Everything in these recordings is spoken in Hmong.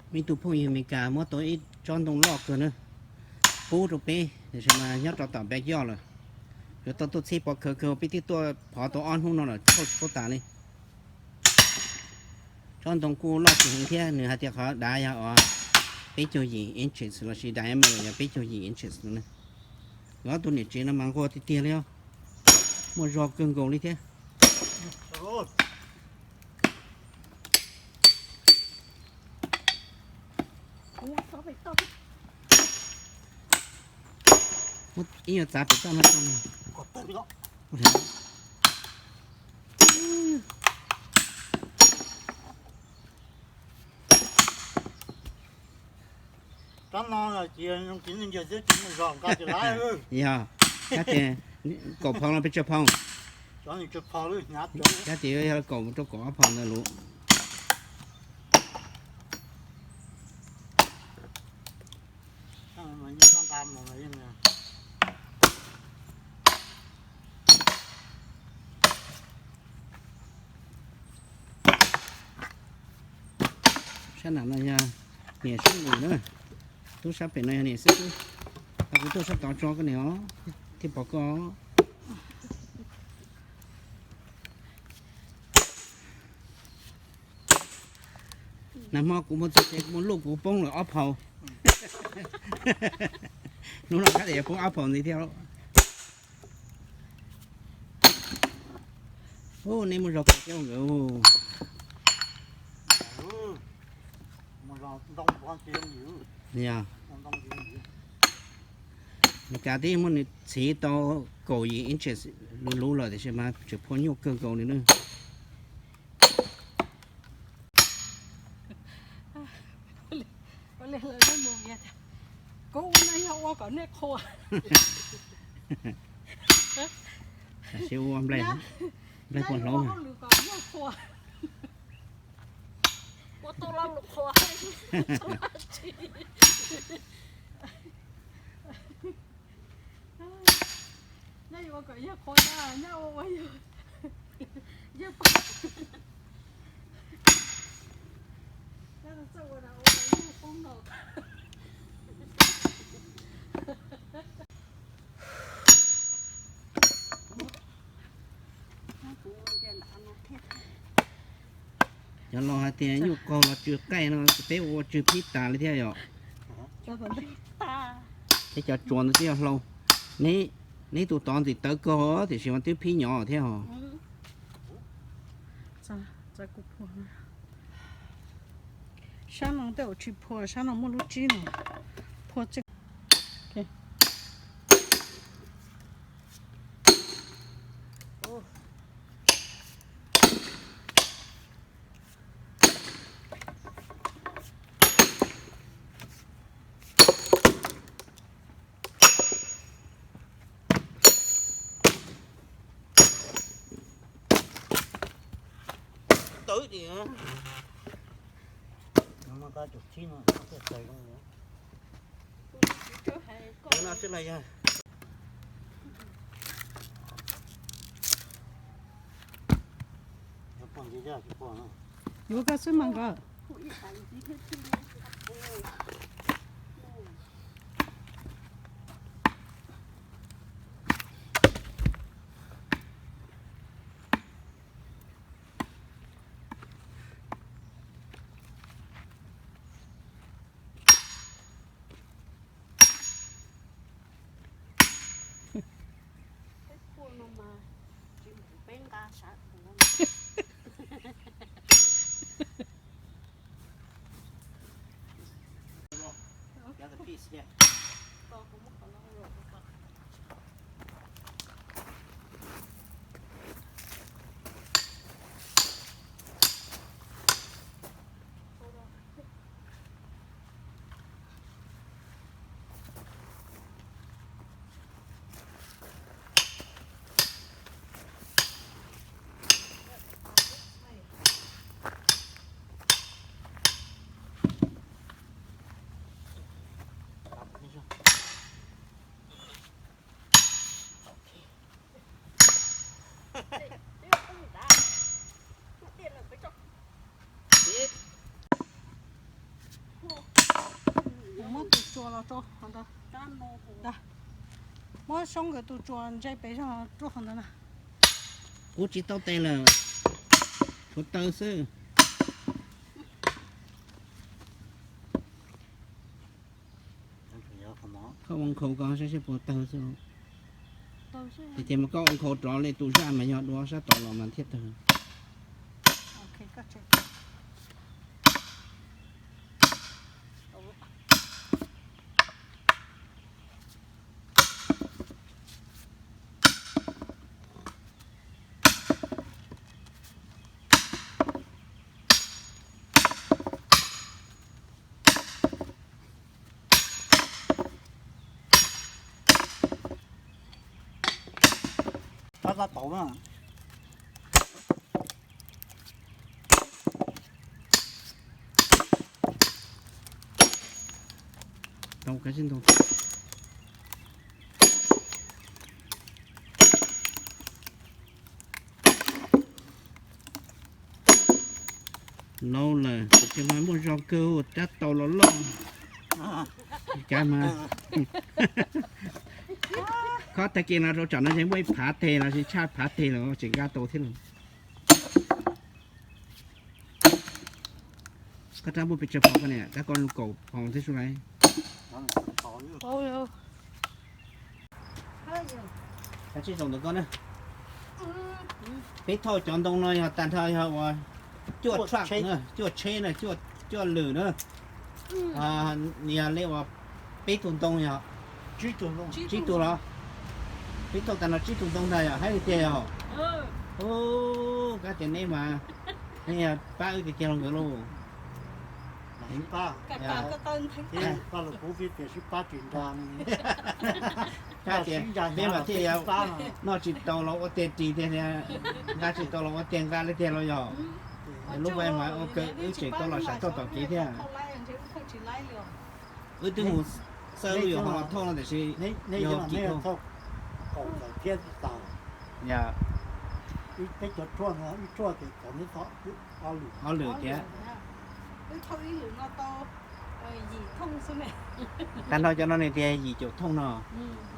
Muaj ib tug phooj ywg Amelikas muab tau ib tsob ntoo loj kawg na, pub rau peb, tiam sis mas nyob rau tom backyard lawm. Yuav tau tuaj txhib pov khawv kawg, peb twb tuaj phov tau ob hnub no lawm, thauj tsis paub tas li. Tsob ntoo kuj loj tsis heev thiab, nws hais tias qhov dav yog peb caug yim inches lossis diameter yog peb caug yim inches no. Nkawd ob tug niam tsev no mas nquag tiag tiag li os, muaj zog kawg nkaus li thiab. Ib nyuag txav pem toj no. Tsob no ces zoo txiv neej ntiag xwb, tsis muaj zog nqa tsis laib. Yog, kaum phau los pes tsawg phau? Kaum, kaum ob phau ntawd lus. Sab nram no yog niam sab nus na, tub sab pem no yog niam xib xwb. Kuv tuaj sab tod tso koj niam os, thiaj pom koj. Nag hmo kuv mus txog tsev kuv mus luj kuv poob lawm ob phau. Hnub no kab tias yuav poob ob phau ntxiv thiab. Ub, neb muaj zog kawg thiab nkawd. Yog, Meskas twb muab nws txhiv tau kaum yim inches luv luv lawm tiam sis mas tseem phua nyuaj kawg nkaus li na. Kuv ua no yog ua kom nej qhua. Sib ua nplaig, nplaig qhua hlob. Ua tau lo lus qhua. Nyob ua kom yawg qhua na, nyob ua ua yawg, yawg poob. Nyob txawj ua na ua yawg poob no. Cov laus hais tias nyuj qaug los tsw qaij no, peb ua tsw phib tas li thiab yom. Thiab cov tsuas ntawd twb yog hlau. Neb tus tod ntxim tawv kawg tiam sis mas twb phib nyov thiab os. Sab no tej zaum tsis phua, sab no muaj lub tsib no phua tseeb. Tawv tiag. Yuav koj xwb mas nkawd. Peb pua no mas tsis pub peb nqa sab puv. Muab Soob nkawd tus tsuas ntse pes zog rau qhov ntawd na. Kuv tsis tau tes lawm, tshuav taw xwb. Koj ua nkhaus ko saib seb puas tawg xwb. Ces tias mas koj ua nkhaus rov li tus zaj mas yog dua sab tod los mas thiaj tawg. Tab tab tau na. Tau kab sib ntoo. Laub lawm, tus kheej mas muaj zog kawg, rab tau los loj. Kab mas, khob tag kis no rau tsam no yeej muaj ib phav teg los sis tshaj phav teg los tseem nqa tau thiab los. Koj rab muaj pes tsawg phom koj niam, kab koj kaum phom thiab sub laiv. Peb thauj cov ntoo no yog tag nrho yog uas cuaj truck na, cuaj tsheb na, cuaj lwm na. Nws yog li uas peb tug ntoo yog tsib tug los? Peb thauj tag nrho tsib tug ntoo ntag yog, haib li tiag yog. Ub, kab tias neb mas, neb yog pab wb tiag tiag los nkawd lauj. Kab tias peb mas thiaj yog noj tsis tau los ua tiag ris tiag, nqa tsis tau los ua tiag nqa li tiag los yog. Lub vaj mas ua kawg wb tseem tau los sam thauj tom kev thiab. Wb twb mus xawb lub yuav ho los thauj no tiam sis yog tsis thauj. Ob lwm tiag. Tag nrho cov no nws tias yim caum thooj no.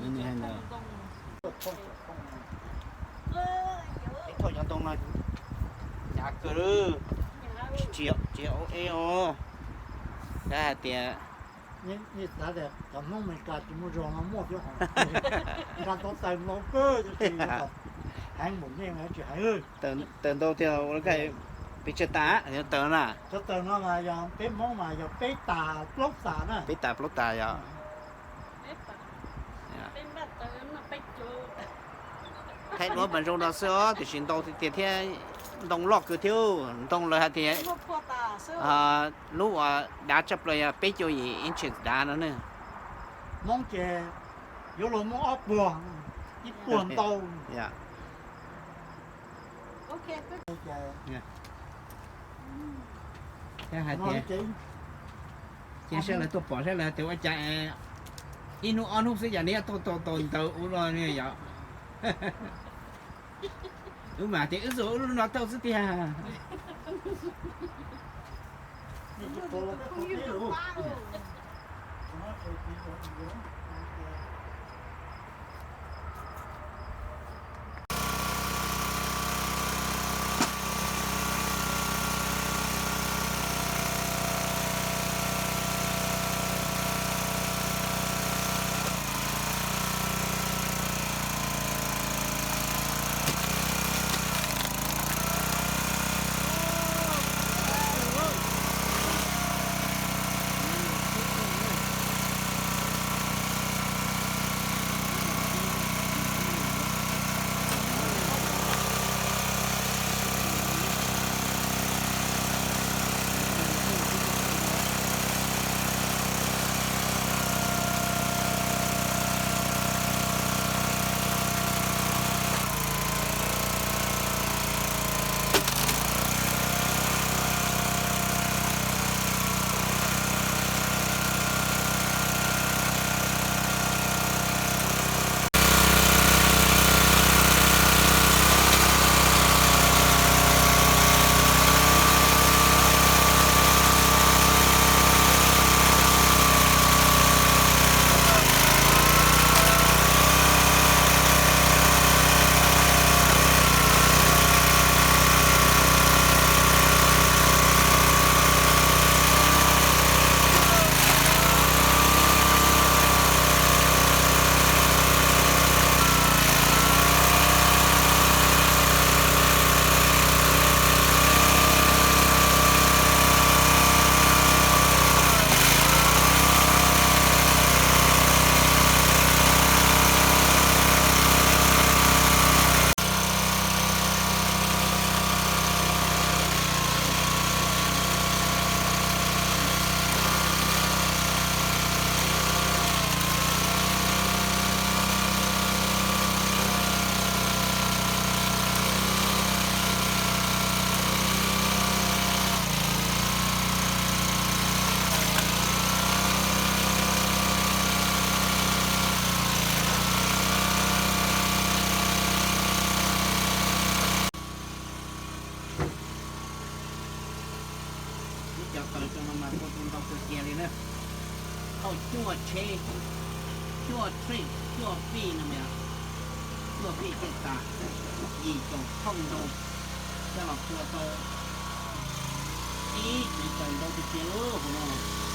Nws hais ntawd. Thauj cov ntoo no hnyav kawg, tsis ua e os. Kav hais tias cov Hmoob Meskas tsis muaj zog no muaj thiab, nqa tau taws ntau kawg, heev npaum nej tsis hais. Taws ntau tiag, ua li pes tsawg tas taws na? Cov taws no mas yog peb Hmoob mas yog peb tas plaub tas na. Peb tas plaub tas yog. Thaij duab mas zoo no xwb os, tiam sis ntau tiag tiag thiab, ntoo loj kawg thiab, ntoo lawv hais tias lub uas dav tshaj plaws yog peb caug yim inches dav no ne. Hmoob ces yuav luag muab ob puag, ib puag ntau. Thiab hais tias, ces saib lawv tuaj pom saib lawv tias ua cas ib hnub ob hnub xwb cas neb tuaj tau tau ntawd ua luaj ne yom. Wb mas tias wb xuas wb lub no tau xwb tiag. Tus kiag li na, thauj cuaj tsheb, cuaj tsheb, cuaj fij no mas, cuaj fij thiaj tas, yim caum thooj ntau, coj los tua tau ib tug taws ntau tiag tiag lub hauv no.